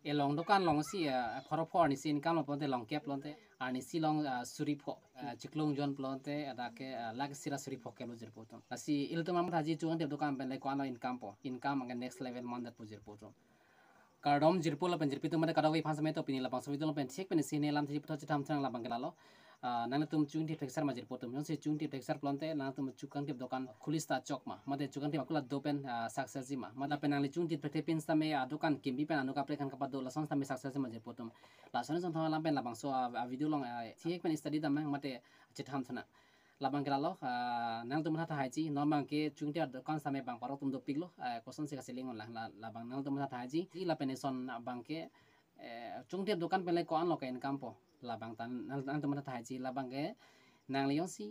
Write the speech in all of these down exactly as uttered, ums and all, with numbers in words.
Elong dokan alongsi, eh, pharo pho arnisi income lo pulote, longkep pulote, arnisi along, ah, suri pho, ah, chiklong jon pulote, dak ke, ah, lakh isi ra suri pho kep lo jirpo atum. Lasi ilitum amathaji chukangtip dokan pen le ko-an lo income po, income anke next level mandet pu jirpo atum. Kardom jirpo lapen jirpi atum, mate kadokave aphan same to pini labangso video along pen thik pen isi ne alam thiji puthot chethan thanang labang ke lalo. Ah, nangtum chukangtip thekser ma jirpo atum. Jongsi chukangtip thekser pulote nangtum chukangtip dokan khuli sta chok ma, mate chukangtip akula do pen, ah, success ji ma. Mate lapen nangli chukangtip thekthe pen sitame, ah, dokan kimpi pen anu kaprek aphan kapado, lason sitame success ji ma jirpo atum. Lason ason thang alam pen labangso, ah, ah, video along, ah, thik pen study dam nang mate chethan thanang. Labang ke lalo, ah, nangtum matha tahai ji, non abang ke chukangtip dokan sitame bang parok atum dopik lo, ah, kosonsi kaseling on lang, la-, labang nangtum matha tahai ji, ji lapen eson abang ke, eh, chukangtip dokan pen le ko-an lo ke income po, labang ta nang, nangtum matha tahai ji, labang ke nangli jongsi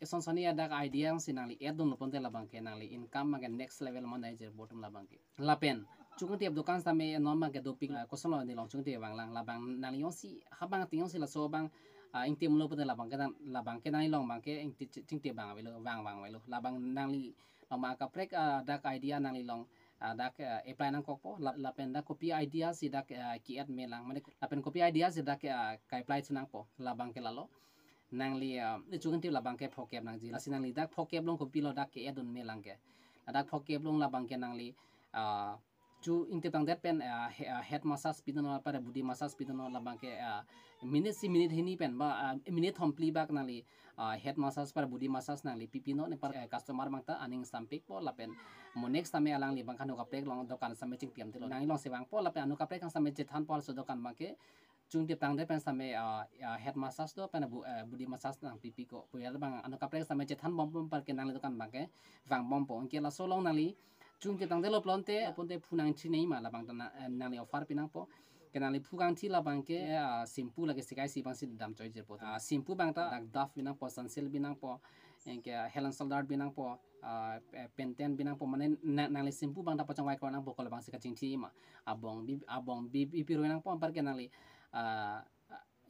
eson soni adak idea jongsi nangli add dun lo pulote labang ke nangli income abang ke next level mandai jirpo atum labang ke. Lapen chukangtip dokan sitame non abang ke dopik, ah, koson lo neli along chukangtip vang lang, labang nangli jongsi habang ting jongsi laso abang, ah, ingtip lo pulote labang ke nang, labang ke nangli along abang ke ingti-, chingtip vang avelo, vang vang avelo. Labang nangli along abang kaprek, ah, dak idea nangli along, ah, dak, ah, apply nangkokpo, lap-, lapen dak kopi idea si dak, ah, ke-add me lang, mane lapen kopi idea si dak, ah, ke-apply thu nangpo, labang ke lalo. Nangli, ah, ne chukangtip labang ke phokep nangji. Lasi nangli dak phokep along kopilo dak ke-add dun me lang ke. Dak phokep along labang ke nangli, ah, chukangtip tangdet pen, ah, he-, ah, head massage pidun non, anparke body massage pidun non labang ke, ah, minute isi minute hini pen ba, ah, minute thom phli bak nangli, ah, head massage anparke body massage nangli pipi non, anparke, eh, customer abang ta aning sampik po lapen mo next sitame alangli abang ke anu kaprek along dokan sitame chingpi am tilo. Nangli alongsi vangpo lapen anu kaprek abang sitame chethanpo laso dokan abang ke. Chukangtip tangdet pen sitame, ah, ah, head massage do pen bu-, eh, body massage nangpipi ko. Pu ya labang anu kaprek sitame chethan bom bom anparke nangli dokan abang ke vang bompo. Anke laso along nangli chukangtip tangdet lo pulote, pulote phu nangthi nei ma labang ta na-, eh, nangli offer pi nangpo. Ke nangli phu kangthi labang ke, ah, shampoo lake sikai si abang si dam choi jirpo. Ah, shampoo abang ta dak Dove bi nangpo, Sunsilk bi nangpo, anke Head and Shoulder bi nangpo, ah, eh, Pantene bi nangpo, mane na-, nangli shampoo abang ta pachong vaikro nangpo, ko labang si kachingthi ma. Abong bi, abong bi, bi piro nangpo, anparke nangli, ah,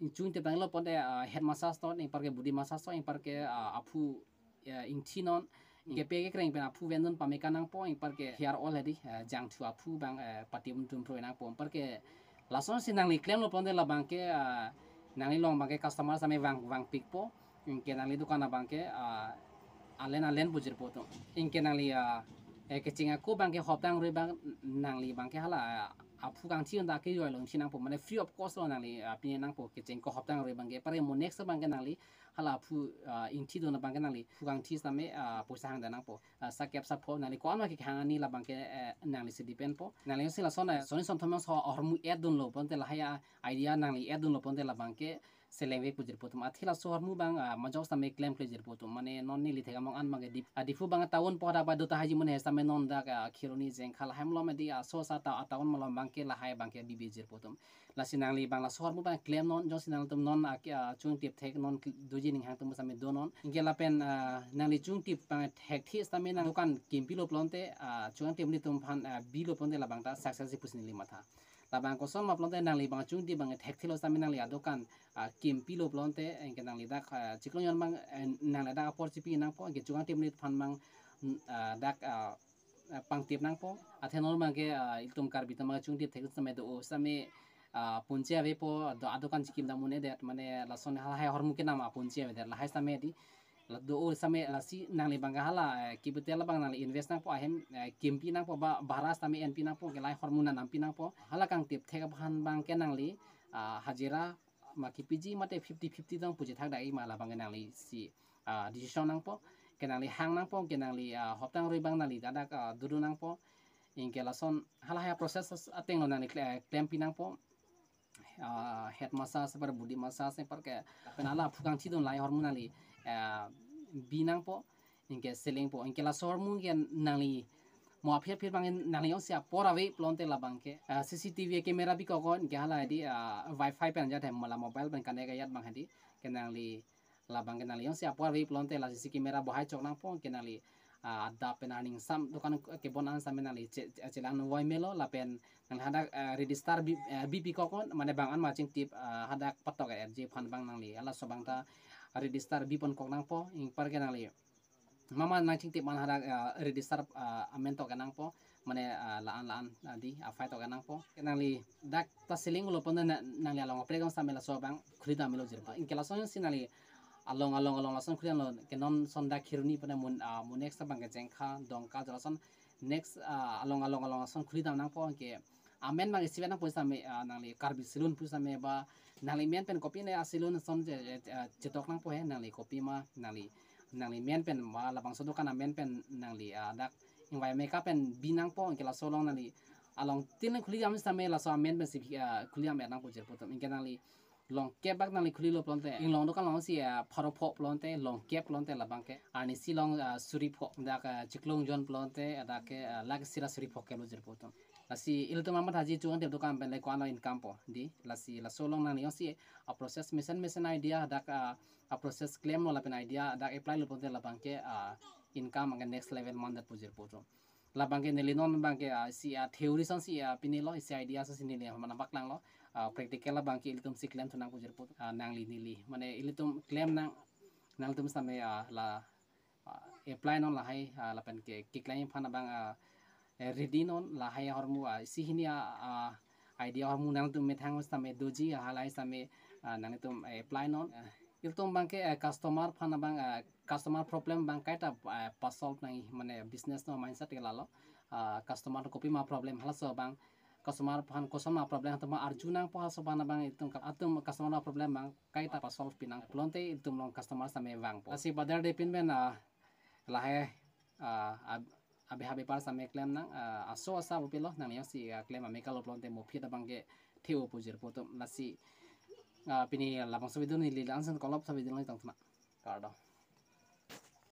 chukangtip tanglo pulote, ah, head massage to, anparke body massage to, anparke, ah, aphu, eh, ingthi non, anke pe kekreng pen aphu ven dun pame kan nangpo, anparke hair oil hedi, eh, jangthu aphu abang, eh, pati um tum pro nangpo, anparke lason si nangli klemlo pulote labang ke, ah, nangli along abang ke customer sitame vang, vangpikpo, anke nangli dokan abang ke, ah, alen alen pu jirpo atum. Anke nangli, ah, eh, kecheng ako abang ke hopta kangri abang nangli abang ke hala, ah, aphu kangthi un ta ke joy along thi nangpo, mane free of cost lo nangli, ah, pine nangpo kecheng ako hopta kangri abang ke, anparke mo next abang ke nangli hala aphu, ah, ingthi dun abang ke nangli aphu kangthi sitame, ah, poisa hang da nangpo, ah, sakep sapho nangli ko-an ma kehang ani labang ke, eh, nangli si depend po. Nangli jongsi lason, eh, soni son thom jongsi ahormu add dun lo pulote lahai, ah, idea nangli add dun lo pulote labang ke seleng vek pu jirpo atum. Athe laso ahormu abang, ah, majok sitame klemkle jirpo atum. Mane non neli thek among an abang ke Dip-, ah, Diphu abang town po dak ba do tahai ji, mane sitame non dak, ah, Kheroni Jengkha lahai malom hedi, ah, so sa ta, ah, town malom abang ke lahai abang ke bibi jirpo atum. Lasi nangli abang laso ahormu abang klem non, jongsi nangtum non, ah, ke, ah, chukangtip thek non kl-, doji ning hang atum sitame do non. Anke lapen, ah, nangli chukangtip abang thekthe sitame nang dokan kimpi lo pulote, ah, chukangtip nelitum aphan, ah, bi lo pulote labang ta success ji pusi neli matha. Labang koson ma pulote nangli abang chukangtip abang thekthe lo sitame nangli adokan, ah, kimpi lo pulote, anke nangli dak, ah, chiklong jon abang, eh, nangli dak apor chipi nangpo, anke chukangtip neli aphan abang, mm, ah, dak, ah, ah, pangtip nangpo. Athe non abang ke, ah, ilitum Karbi atum abang chukangtip thek sitame do-o sitame, ah, ponche avepo, do adokan chikim dam un-edet, mane lason halahai ahormu kenam aponche avedet, lahai sitame hedi. La do-o sitame lasi nangli abang ke hala, eh, capital abang nangli invest nangpo, ahem, eh, kimpi nangpo, ba bhara sitame enpi nangpo, ke lahai ahormu nangpi nangpo. Hala kangtip thek aphan abang ke nangli, ah, hajira ma kipiji mate fifty fifty tong puji thak dai ma labang ke nangli si, ah, decision nangpo, ke nangli hang nangpo, ke nangli, ah, hopta kangri abang nangli dak, ah, dodun nangpo. Anke lason halahai process ateng lo nangli kle-, klempi nangpo. Ah, head massage, anparke body massage, anparke lapen hala aphu kangthi dun lahai ahormu nangli, ah, bi nangpo. Anke selengpo, anke laso ahormu ke nangli mo aphi aphi abang nangli jongsi apor ave pulote labang ke, ah, C C T V camera bikoknon, anke hala hedi, ah, wifi pen ajat hem la mobile pen connect ajat abang hedi, ke nangli labang ke nangli jongsi apor ave pulote la C C camera bohai chok nangpo, ke nangli, ah, adap pen aning sam dokan kebon an sitame nangli che-, che-, chelang nangvoi melo, lapen nangli hadak, ah, register bi, ah, bi pikoknon, mane bang an ma chingtip, ah, hadak patok er ji aphan abang nangli halaso abang ta register bi pon kok nangpo, anparke nangli mama nangchingtip an hadak, ah, register, ah, amen tok nangpo, mane, ah, la-an la-an, ah, di, ah, fight ok nangpo. Nangli dak ta selling lo pon na, nangli along operate setame laso abang khuli dam lo jirpo. Anke lason si nangli along along along lason khuli damlo, ke non son dak Kheroni pon na mun, ah, mun next abang ke Jengkha, Dongka, lason next, ah, along along along lason khuli dam nangpo. Anke amen abang isivet nangpo setame, ah, nangli Karbi Saloon pu setame ba nangli men pen kopine a-saloon ason che, che, ah, chetok nangpo he, nangli kopi ma, nangli, nangli men pen ma labangso adokan amen pen nangli, ah, dak ingvai ameka pen bi nangpo. Anke laso along nangli along tin khuli dam setame laso amen pen si, ah, khuli dam nangpo jirpo atum. Anke nangli longkep bak nangli khuli lo pulote, inglong adokan along si, ah, pharo pho pulote, longkep pulote labang ke arnisi along, ah, suri pho, dak, ah, chiklong jon pulote, dak ke, ah, lakh sira suri pho ke lo jirpo atum. Lasi ilitum amat haji chuang tep adokan pen le ko-an lo income po, di. Lasi laso along nangli jongsi a-process mesen mesen idea, dak, ah, a-process klemlo lapen idea dak apply lo pulote labang ke, ah, income anke next level mandet pu jirpo atum. Labang ke neli non abang ke, ah, si, ah, theory ason si, ah, pini lo, isi idea ason si neli mana bak lang lo, ah, practical abang ke ilitum si klem thu nang pu jirpo atum. Ah, nangli neli, mane ilitum klem nang, nangtum setame, ah, la, ah, apply non lahai, ah, lapen ke keklem aphan abang, ah, eh, ready non lahai ahormu, ah, isi hini, ah, ah, idea ahormu nangtum methang setame doji, ah, lahai setame, ah, nangtum, eh, apply non. Ah, ilitum abang ke, eh, customer aphan abang, ah, customer problem abang kaita, ah, pa-solve nang, mane business no mindset ke lalo. Ah, customer kopi ma problem, halaso abang customer aphan koson ma problem atum arju nangpo, halaso abang abang itum ka-, atum customer ma problem abang kaita pa-solve pi nang pulote itum along customer setame vangpo. Lasi bajar de pin pen, ah, lahai, ah, ab-, abe habe par setame klem nang, ah, aso asa pupe lo, nangli jongsi, ah, klem ameka lo pulote mo phit abang ke the-o pu jirpo atum. Lasi, ah, pini labangso video neli la-an sen, kolop sa video neli tong thuna. Kardom.